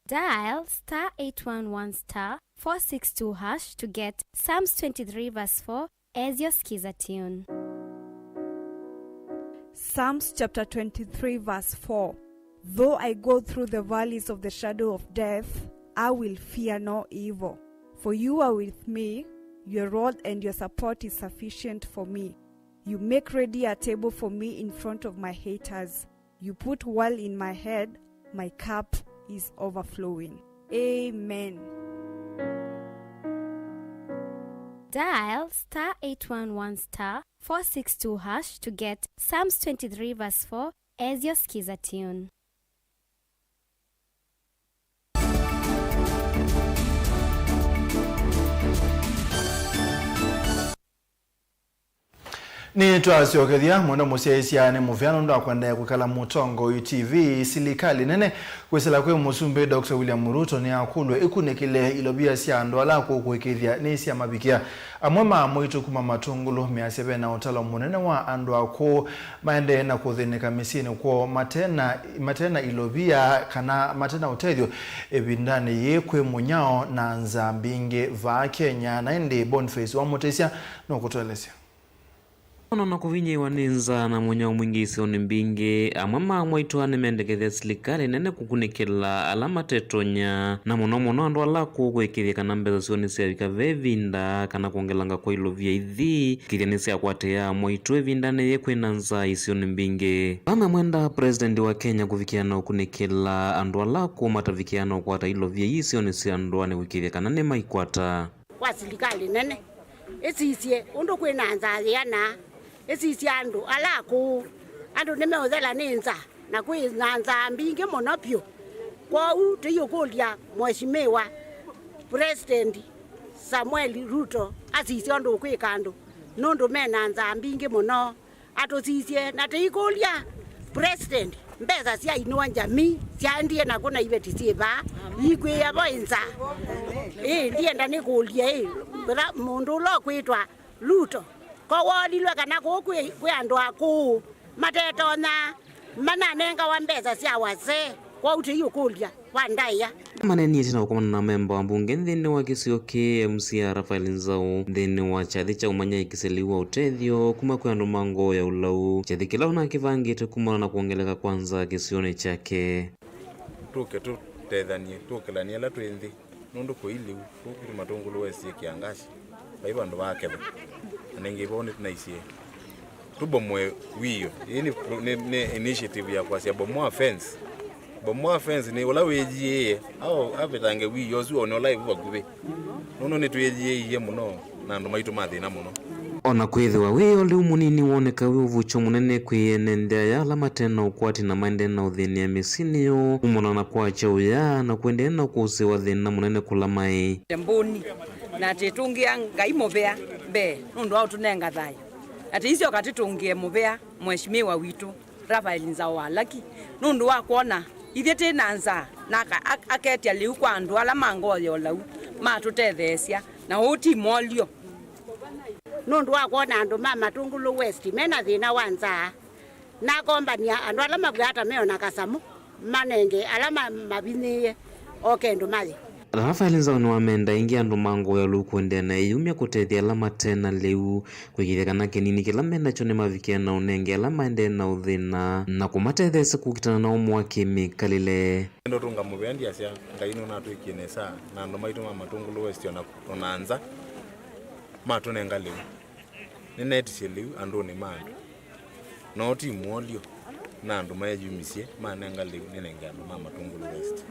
Dial star eight one one star four six two hash to get Psalms twenty-three verse four as your Skiza tune. Psalms chapter twenty-three, verse four. Though I go through the valleys of the shadow of death, I will fear no evil. For you are with me, your rod and your support is sufficient for me. You make ready a table for me in front of my haters. You put oil in my head, my cup is overflowing. Amen. Dial star eight one one star four six two hash to get Psalms twenty-three verse four as your Skiza tune. Nĩtwasyokethya mũno mũsyaĩĩsya nĩ mũvea nũndũ wa kũendeea kwĩkala Mũtongoi T V. Silikalĩ nene kwĩsĩla kwĩ Mũsumbĩ Doctor William Ruto nĩyakũlw'a ĩkunĩkĩle ilovia sya andũ ala akũũ kũĩkĩĩthya nĩsyamavikĩa. Amwe ma amwaitũ kuma Matũngũlũ measya ve na ũtalo mũnene wa andũ akũũ maendee na kũthĩnĩka mĩsyĩnĩ kwoo mate na, mate na ilovia kana mate na ũtethyo ĩvindanĩ yĩĩ kwĩ mũnyao na nzaa mbingĩ vaa Kenya. Na ĩndĩ Boniface wa Mũtĩsya nũkũtũelesya. Ona na kũvinyĩĩwa nĩ nzaa na mũnyao mwingĩ isionĩ mbingĩ, amwe ma amwaitũ aa nĩmendekethya silikalĩ nene kũkunĩkĩla ala matetonya, na mũno mũno andũ ala akũũ kũĩkĩĩthya kana mbesa syoo nĩsyavika ve ĩvinda kana kwongelanga kwa ilovia ithi kĩthya nĩsyakwatĩĩa amwaitũ ĩvindanĩ yĩĩ kwĩna nzaa isionĩ mbingĩ. Ala namwendaa President wa Kenya kũvikĩa na ũkunĩkĩla andũ ala akũũ matavikĩa na ũkwata ilovia ii isionĩ sya ndũanĩ kũĩkĩĩthya kana nĩmaikwata. Kwa silikalĩ nene ĩsisye ũndũ kwĩ na nzaa yĩana, ĩsisye andũ ala akũũ. Andũ nĩmeũthela nĩ nzaa, na kwĩ na nzaa mbingĩ mũno vyũ. Kwoou tũiũkũlya Mheshimiwa President Samuel Ruto asisye ũndũ ũkwĩka andũ, nũndũ me na nzaa mbingĩ mũno. Atũsisye na tũikũlya President, mbesa sya Inua Jamii syaendie nakũ na iveti syĩ vaa ikwĩĩa vo ĩ nzaa? Ĩ, ndienda nĩkũlye ĩ, mũndũ ũla ũkwĩtwa Ruto, ko woolilwe kana kũũ kwĩ, kwĩ andũ akũũ matetonya mananengawa mbesa sya wasee? Kwoou tũiũkũlya. Wa ndaĩa. Maneenie ĩtina wa kũkomana na memba wa mbunge nthĩnĩ wa kĩsio kĩĩ, M C A Raphael Nzau, nthĩnĩ wa kyathĩ kya ũmanya ĩkĩsya lĩu wa ũtethyo kuma kwĩ andũ ma ngoo ya ũlau, kyathĩ kĩla ũnakĩvangĩte kumana na kwongeleka kwa nzaa kĩsionĩ kyake. Tũke tũtethanie, tũkĩlanie ala twĩ nthĩ, nũndũ kũi lĩu, kũu kwitũ Matũngũlũ West ĩ kĩangasi. Vai vandũ vaketha. Na nĩngĩ vau nĩtũnaisye tũbomoe wiio. Ĩĩ nĩ, nĩ, nĩ initiative ya kwasya bomoa fence. Bomoa fence nĩ ũla wĩyiĩĩe, au avetange wiio ũsu one ũla ĩvu vakuvĩ. Nũndũ nĩtwĩyiĩĩie mũno na andũ maitũ ma thĩna mũno. O na kwĩthĩwa wĩoo lĩu mũnini woneka wĩ ũvukyũ mũnene kwĩ ene nthĩ aya ala mate na ũkwati na maendee na ũthĩnĩa mĩsyĩnĩ yoo kumana na kwakya ũya na kũendee na kũsĩwa thĩna mũnene kũla maĩ. Mbũni. Na atĩ tũngĩa Ngai mũvea mbee nũndũ wa ũtũnenga thayũ. Atĩ isyoka tũtũngĩe mũvea Mheshimiwa witũ Raphael Nzau wa Alaki nũndũ wa kwona ithyĩ twĩ na nzaa na aka-, ak-, aketya lĩu kwa andũ ala ma ngoo ya ũlau matũtetheesya, na ũũ ti mwolyo. Nũndũ wa kwona andũ ma Matũngũlũ West me na thĩna wa nzaa, nakombany'a andũ ala mavw'aa ta me o na kasamũ, manenge ala ma-, mavinyĩĩe o kĩndũ maye. Raphael Nzau nĩwamenda ĩngĩ andũ ma ngoo ya ũlau kũendeea na ĩyumya kũtethya ala mate na lĩu, kũĩkĩĩthya kana kĩnini kĩla me nakyo nĩmavikĩa na ũnenge ala maendee na ũthĩna, na kũmatetheesya kũkitana na ũmwe wa kĩmĩkalĩle. Nĩndũtũnga mũvea ndyasya, Ngai nũnatwĩkie nesa, na andũ maitũ ma Matũngũlũ West o na, o na nza matũnenga lĩu. Nĩneetisye lĩu andũnĩ ma andũ. No ti mwolyo, na andũ mayumisye manenga lĩu nĩnenge andũ ma Matũngũlũ West.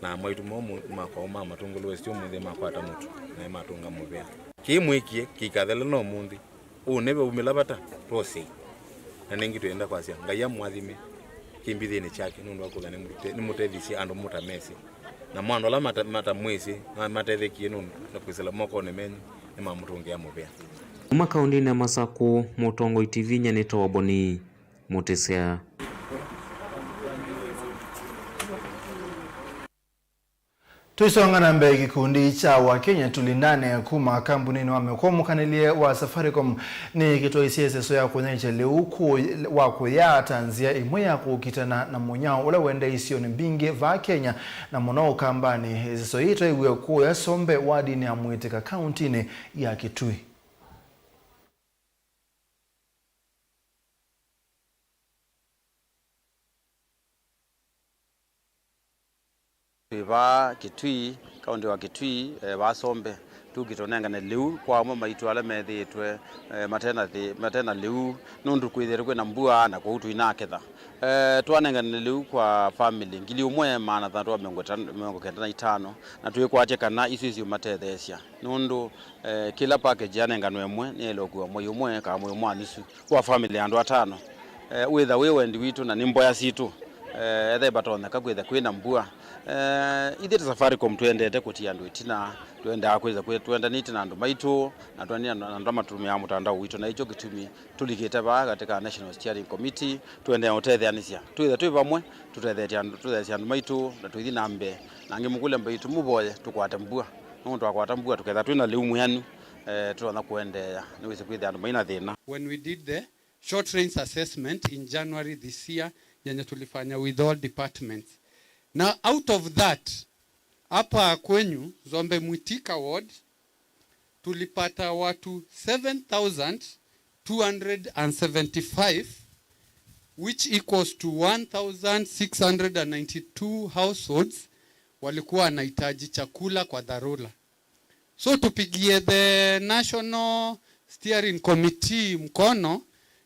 Na mwaitũ moo makwa ma Matũngũlũ West ũmũnthĩ makwata mũtu, naĩ matũnga mũvea. Kĩĩ mwĩkie kĩikathela no ũmũnthĩ. Ũũ nĩve umĩla vata, twosei. Na nĩngĩ twĩenda kwasya, Ngai amũathime kĩmbithĩnĩ kyake nũndũ wa kwĩthĩa nĩmũte-, nĩmũtethisye andũ mũtamesĩ. Namo andũ ala mata-, matamwĩsĩ, ma-, matethekie nũndũ na kwĩsĩla mokonĩ menyu, nĩmamũtũngĩa mũvea. Kuma kaũndĩnĩ ya Masakũ, Mũtongoi T V nyanĩta wa Boni Mũtĩsya. Tũisonga na mbee, kĩkundi kya Wakenya Tulindane kuma kambuninĩ wa mĩkwamũkanĩlye wa Safaricom nĩkĩtwaisye ĩseso ya kũnyaĩĩkya lĩu kũ-, wa kũya ta nzĩa ĩmwe ya kũkitana na mũnyao ũla ũendee isionĩ mbingĩ vaa Kenya, na mũno Ũkambanĩ. Ĩseso yĩĩ twaiw'e kũya Sombe, wadinĩ ya Mwĩtĩka, kaũntinĩ ya Kitui. Twĩ vaa Kitui, kaũntĩ wa Kitui, eh, vaa Sombe. Tũkĩte ũnengane lĩu kwa amwe maitũ ala methĩĩtwe, eh, matena thĩ-, matena lĩu, nũndũ kwĩthĩĩtwe kwĩna mbua na kwoou tũinaketha. Eh, twanengane lĩu kwa family ngili ũmwe maana thanthatũ wa mĩongo ĩtano, mĩongo kenda na itano, na twĩkwatya kana isu isiũmatetheesya, nũndũ, eh, kĩla package yanenganwe ĩmwe nĩyaĩle ũkua mwei ũmwe kana mwei ũmwe wa nusu. Kwa family ya andũ atano, eh, wĩtha wĩ wendi witũ na nĩ mboya sitũ, eh, ethe vatonyeka kwĩtha kwĩna mbua. Eh, ithyĩ ta Safaricom twendete kũtia andũ ĩtina, twendaa kwĩtha kwĩ-, twendanĩte na andũ maitũ, na twendanĩte na andũ ala matũmĩaa mũtandao witũ, na ĩkyo kĩtumi tũlikĩte vaa katika National Steering Committee, twendaa ũtetheanĩsya. Twĩtha twĩ vamwe, tũtethetye andũ, tũtethe andũ maitũ, na tũithi na mbee. Na angĩ mũkũlya mbaitũ mũvoye, tũkwate mbua. Nũndũ twakwata mbua, tũketha twĩna lĩu mwĩanu, eh, tũtonya kũendeea, nĩwĩsĩ kwĩthĩa andũ maina thĩna. When we did the short range assessment in January this year, yenye tulifanya with all departments. Na out of that, hapa kwenyu, Zombe Mwitika ward, tulipata watu seven thousand two hundred and seventy-five, which equals to one thousand six hundred and ninety-two households walikuwa wanahitaji chakula kwa dharura. So tupigie the National Steering Committee mkono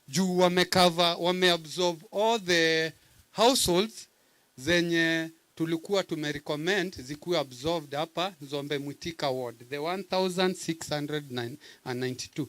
juu wamecover, wameabsorb all the households zenye tulikuwa tumerecommend zikuwe absorbed hapa Zombe Mwitika ward, the one thousand six hundred and ninety-two.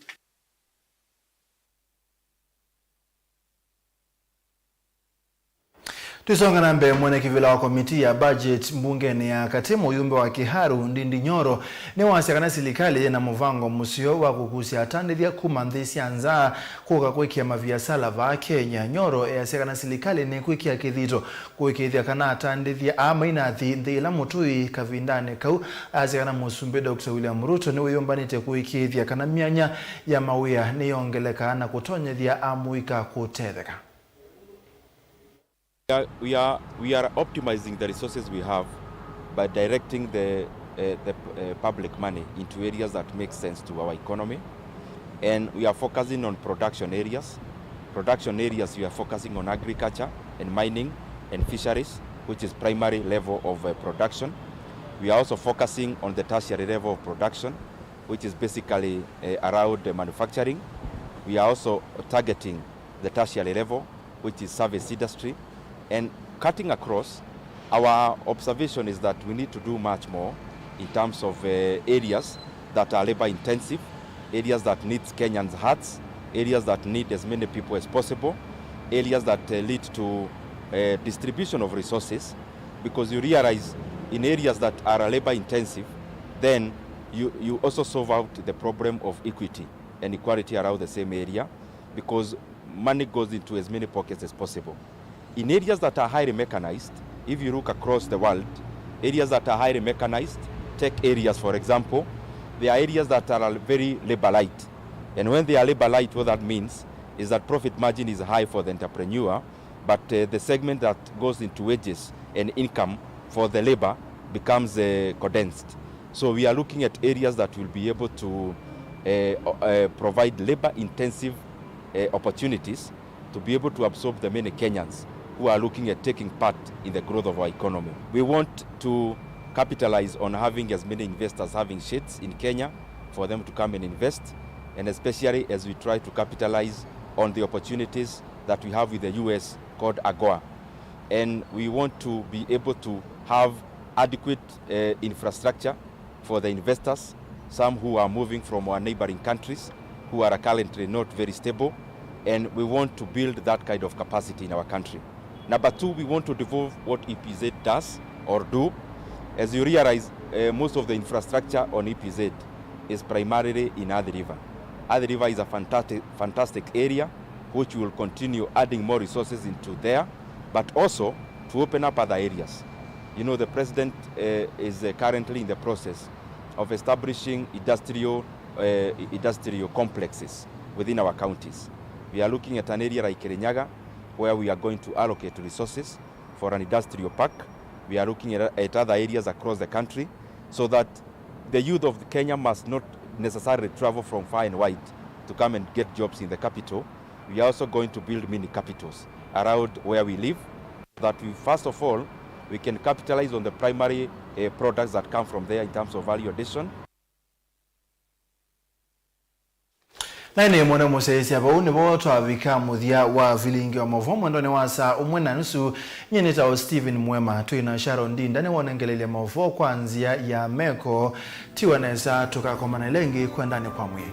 Tũisonga na mbee, mwene kĩvĩla wa komiti ya budget mbungenĩ ya katĩ, mũyumbe wa Kiharu, Ndindi Nyoro, nĩwasya kana silikalĩ yĩna mũvango mũseo wa kũkusya atandĩthya kuma nthĩ sya nza kũka kwĩkĩa maviasala vaa Kenya. Nyoro easya kana silikalĩ nĩkwĩkĩa kĩthito kũĩkĩĩthya kana atandĩthya aa mainathi nthĩ ĩla mũtũi kavindanĩ kau. Asya kana Mũsumbĩ Doctor William Ruto nĩwĩyũmbanĩte kũĩkĩĩthya kana myanya ya mawĩa nĩyongelekaa na kũtonyethya amũika kũtetheka. We are, we are, we are optimizing the resources we have by directing the, uh, the, uh, public money into areas that make sense to our economy. And we are focusing on production areas. Production areas, we are focusing on agriculture and mining and fisheries, which is primary level of, uh, production. We are also focusing on the tertiary level of production, which is basically, uh, around, uh, manufacturing. We are also targeting the tertiary level, which is service industry. And cutting across, our observation is that we need to do much more in terms of, uh, areas that are labor intensive, areas that need Kenyans' hearts, areas that need as many people as possible, areas that, uh, lead to, uh, distribution of resources, because you realize in areas that are labor intensive, then you, you also solve out the problem of equity and equality around the same area, because money goes into as many pockets as possible. In areas that are highly mechanized, if you look across the world, areas that are highly mechanized, tech areas, for example, there are areas that are very labor light. And when they are labor light, what that means is that profit margin is high for the entrepreneur, but, uh, the segment that goes into wages and income for the labor becomes, uh, condensed. So we are looking at areas that will be able to, uh, uh, provide labor-intensive, uh, opportunities to be able to absorb the many Kenyans who are looking at taking part in the growth of our economy. We want to capitalize on having as many investors having sheds in Kenya for them to come and invest, and especially as we try to capitalize on the opportunities that we have with the U S called AGOA. And we want to be able to have adequate uh, infrastructure for the investors, some who are moving from our neighboring countries who are currently not very stable, and we want to build that kind of capacity in our country. Number two, we want to devolve what E P Z does or do. As you realize, uh, most of the infrastructure on E P Z is primarily in Athi River. Athi River is a fantastic, fantastic area which we will continue adding more resources into there, but also to open up other areas. You know, the president uh, is uh, currently in the process of establishing industrial, uh, industrial complexes within our counties. We are looking at an area like Kirinyaga, where we are going to allocate resources for an industrial park. We are looking at, at other areas across the country so that the youth of Kenya must not necessarily travel from far and wide to come and get jobs in the capital. We are also going to build mini capitals around where we live, that we, first of all, we can capitalize on the primary uh, products that come from there in terms of value addition. Na ĩndĩ mũno mũsyaĩĩsya, vau nĩvo twavika mũthya wa vilingi wa maũvoo mwendonĩ wa saa ũmwe na nusu. Nyie nĩtawa Stephen Mwema, twĩ na Sharon Ndinda nĩwonengelelya maũvoo kwa nzĩa ya meko. Tiwa nesa, tũkakomana ĩla ĩngĩ kwendanĩ kwa mwĩĩ.